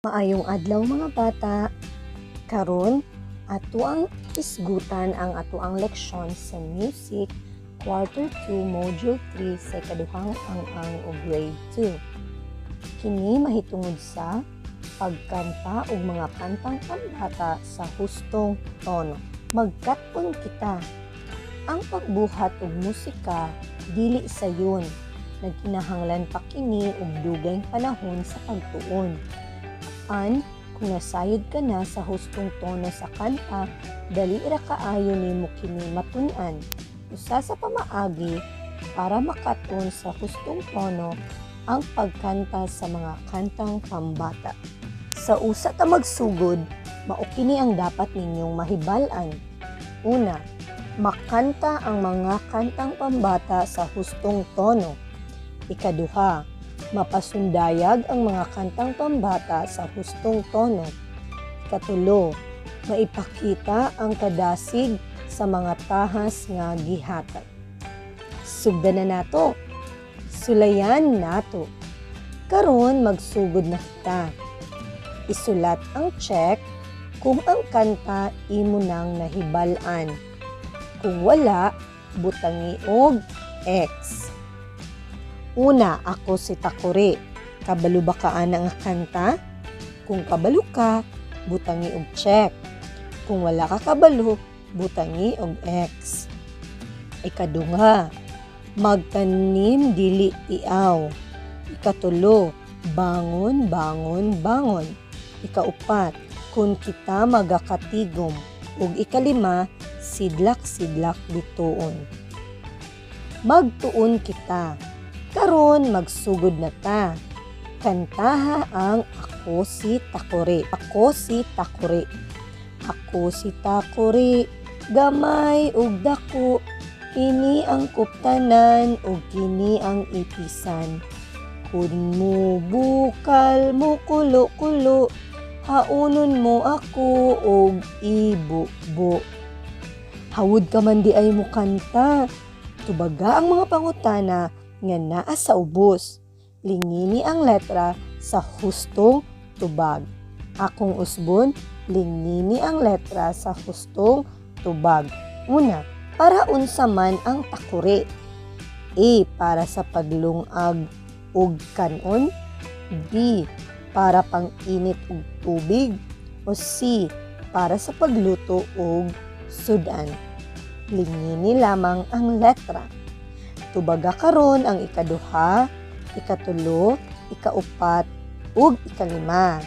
Maayong adlaw, mga bata. Karon, atoang isgutan ang atoang leksyon sa Music Quarter 2 Module 3 sa ikaduhang ang-ang o Grade 2. Kini mahitungod sa pagkanta og mga kantang pambata sa hustong tono. Magkat-on kita. Ang pagbuhat og musika dili sayon. Nagkinahanglan pa kini og dugayng panahon sa pagtuon. Apan kung nasayod ka na sa hustong tono sa kanta, dali ra kaayo nimo kini matun-an. Usa sa pamaagi para makat-on sa hustong tono ang pagkanta sa mga kantang pambata. Sa usa ta magsugod, mao kini ang dapat ninyong mahibal-an. Una, makanta ang mga kantang pambata sa hustong tono. Ikaduha, mapasundayag ang mga kantang pambata sa hustong tono. Ikatulo, maipakita ang kadasig sa mga tahas nga gihatag. Sugdan na nato. Sulayan nato. Karon, magsugod na kita. Isulat ang check kung ang kanta imo nang nahibal-an. Kung wala, butangi og X. Una, "Ako si Takuri." Kabalo ba ka ana nga kanta? Kung kabalo ka, butangi og check. Kung wala ka kabalo, butangi og X. Ikaduha, "Magtanim Dili Tiaw." Ikatulo, "Bangon, Bangon, Bangon." Ikaupat, "Kun Kita Magakatigom." Ug ikalima, "Sidlak Sidlak Bituon." Magtuon kita. Karon, magsugod na ta. Kantaha ang "Ako si Takuri." Ako si Takuri. Ako si Takuri, gamay ug dako, kini ang kuptanan ug kini ang ipisan. Kun mubukal mo kulo-kulo, haunon mo ako og ibubo. Hawod ka man diay mo kanta. Tubaga ang mga pangutana nga naa sa ubos. Lingini ang letra sa hustong tubag. Akong usbon, lingini ang letra sa hustong tubag. Una, para unsa man ang takuri? A. Para sa paglungag og kanon. B. Para pang-init og tubig. O C. Para sa pagluto og sudan. Lingini lamang ang letra. Tubaga karon ang ikaduha, ikatulo, ikaupat, ug ikalima.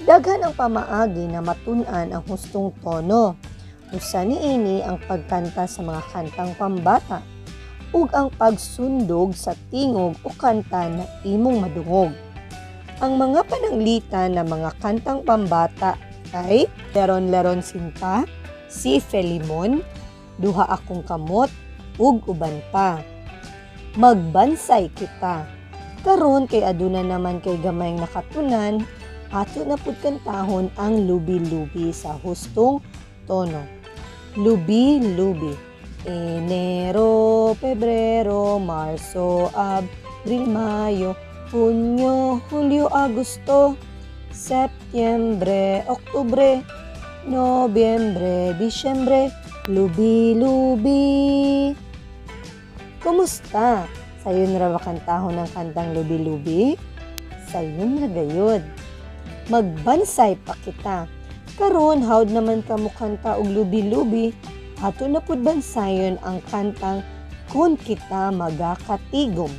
Daghan ang pamaagi na matun-an ang hustong tono. Usa niini ang pagkanta sa mga kantang pambata ug ang pagsundog sa tingog o kanta na imong madungog. Ang mga pananglitan na mga kantang pambata kay "Leron Leron Sinta," "Si Felimon," "Duha Akong Kamot," ug uban pa. Magbansay kita. Karon kay aduna naman kay gamayng nakatunan, ato na pud kantahon ang "Lubi-Lubi" sa hustong tono. Lubi-lubi. Enero, Pebrero, Marso, Abril, Mayo, Hunyo, Hulyo, Agosto, Setyembre, Oktubre, Nobyembre, Disyembre, lubi-lubi. Kumusta? Sayon ra ba kantahon ang kantang "Lubi-Lubi"? Sayon ra gayud. Magbansay pa kita. Karon, hawd naman ka mo kanta og "Lubi-Lubi," ato na pud bansayon ang kantang "Kun Kita Magakatigom."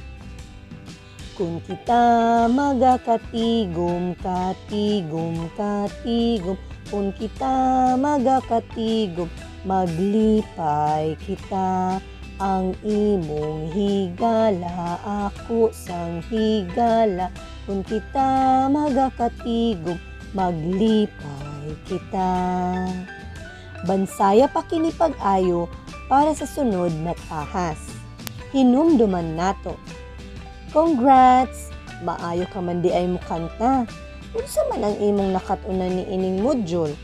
Kun kita magakatigom, katigom, katigom. Kun kita magakatigom, maglipay kita. Ang imong higala, ako sang higala. Kun kita magakatigom, maglipay kita. Bansaya pa kini pag-ayo para sa sunod na tahas. Hinumduman nato. Congrats! Maayo ka man diay mo kanta. Unsa man ang imong nakat-unan ni ining module?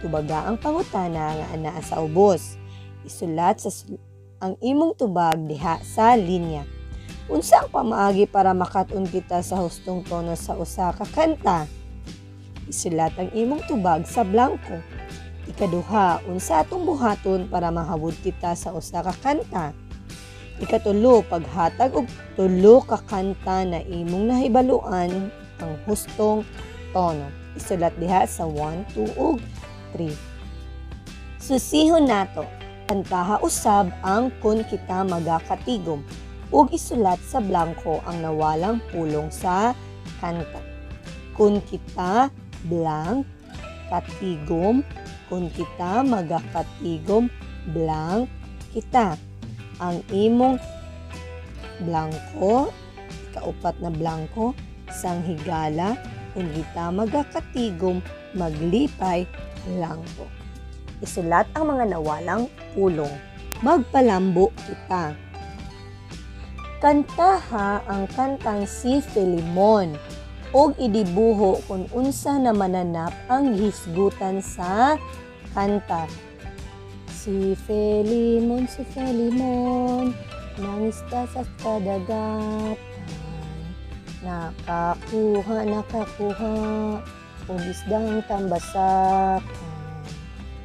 Tubaga ang pangutana nga anaa sa ubos. Isulat sa ang imong tubag diha sa linya. Unsa ang pamaagi para makat-on kita sa hustong tono sa usa ka kanta? Isulat ang imong tubag sa blangko. Ikaduha, unsa atong buhaton para mahawod kita sa usa ka kanta? Ikatulo, paghatag og tulo ka kanta na imong nahibaluan ang hustong tono. Isulat diha sa 1, 2 ug 3. Susihon nato. Kantaha usab ang "Kun Kita Magakatigom" ug isulat sa blangko ang nawalang pulong sa kanta. Kun kita blank katigom, kun kita magakatigom blank kita. Ang imong blangko, ikaupat na blangko, sang higala, kun kita magakatigom, maglipay, blangko. Isulat ang mga nawalang pulong. Magpalambo kita. Kantaha ang kantang "Si Filemon" ug idibuho kung unsa na mananap ang hisgutan sa kanta. Si Filemon, si Filemon, nangisda sa kadagatan. Nakakuha, nakakuha, og isdang tambasakan.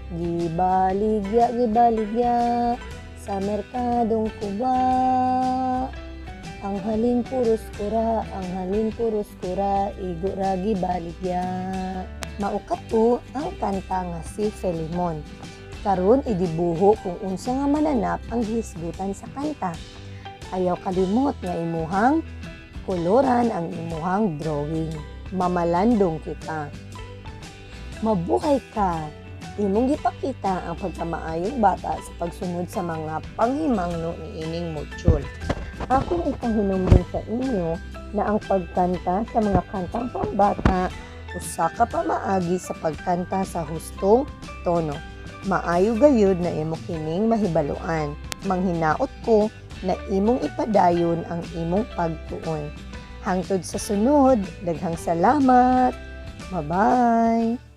Gibaligya, gibaligya, sa merkadong Kuba. Ang halin puros kura, ang halin puros kura, igo ra gibaligya. Mao kato ang kanta nga "Si Filemon". Karon, idibuho kung unsa nga mananap ang gihisgutan sa kanta. Ayaw kalimot nga imuhang koloran ang imuhang drawing. Mamalandong kita. Mabuhay ka! Imong gipakita ang pagkamaayong bata sa pagsunod sa mga panghimangno niining module. Akong ipahinumdum sa inyo na ang pagkanta sa mga kantang pambata usa ka pamaagi sa pagkanta sa hustong tono. Maayo gayud na imo kining mahibaluan. Manghinaot ko na imong ipadayon ang imong pagtuon. Hangtod sa sunod, daghang salamat. Bye-bye.